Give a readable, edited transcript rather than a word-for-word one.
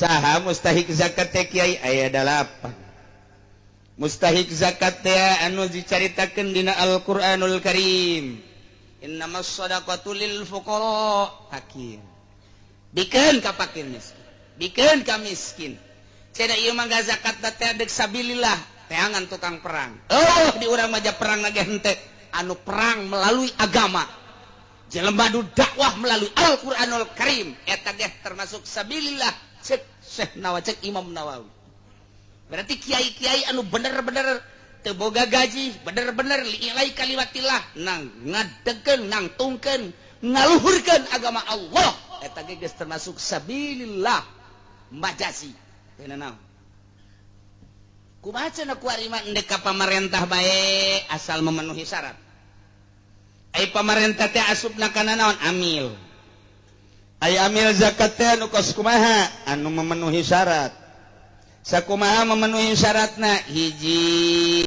Saha mustahik zakat teh, Kiai? Aya dalapan mustahik zakat teh anu dicaritakeun dina Al-Qur'anul Karim. Innamas shadaqatu lil fuqara, fakir. Bikeun ka fakir miskin, bikeun ka miskin. Cenah ieu mah zakat teh dek sabilillah, teangan tukang perang. Oh, di urang mah perang lagi henteu, anu perang melalui agama, jelema nu dakwah melalui Al-Qur'anul Karim, eta ge termasuk sabilillah, cek Syekh Nawawi, cek Imam Nawawi. Berarti kiai-kiai anu bener-bener teu boga gaji, bener-bener li'ilai kalimatillah, nang ngadegkeun, nangtungkeun, ngaluhurkeun agama Allah, eta ge geus termasuk sabilillah majazi. Teu naon, kumaha cenah kuari mah, endek ka pamarentah bae asal memenuhi syarat. Ai pamarentah teh asupna kana naon? Amil. Ai amil zakat teh anu kos kumaha? Anu memenuhi syarat. Sakumaha memenuhi syaratna? Hiji.